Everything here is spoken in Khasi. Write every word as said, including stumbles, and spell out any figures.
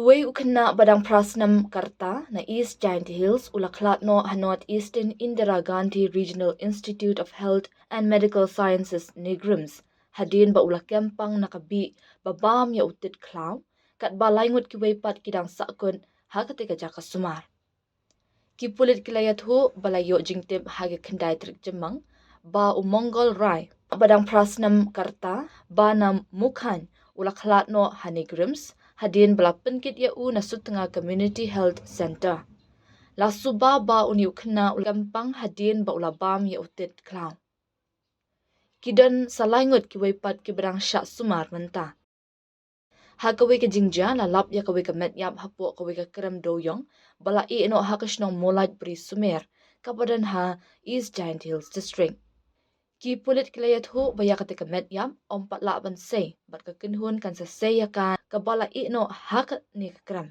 Wei u khynnah ba dang phra snem ka rta na East Jaintia Hills u la khlad noh ha North Eastern Indira Gandhi Regional Institute of Health and Medical Sciences, NEIGRIHMS, hadien ba u la kem pang na ka bih ba bam ïa u tit khlaw, katba lai ngut kiwei pat ki dang sahkut ha katei ka jaka sumar. Ki pulit ki la ïathuh ba la ïoh jingtip ha ka khyndai tarik Jymmang ba u Mongol Rai ba dang phra snem ka rta ba na Mukhain u la khlad noh ha NEIGRIHMS hadien ba la pynkit ïa u na Sutnga Community Health Centre. La suba ba une u khynnah u la kem pang hadien ba u la bam ïa u tit khlaw. Ki don sa lai ngut kiwei pat kiba dang shah sumar mynta. Ha kawei ka jingjia la lap ïa kawei ka met ïap hapoh kawei ka krem dewïong ba la ïeh noh ha ka shnong Mawlait Bri Sumer kaba don ha East Jaintia Hills District. Ki pulit ki la ïathuh ba ïa katei ka met ïap ym pat lah ban sei bad ka kynhun kan sa sei ïa ka kaba la ïeh noh ha kane ka krem.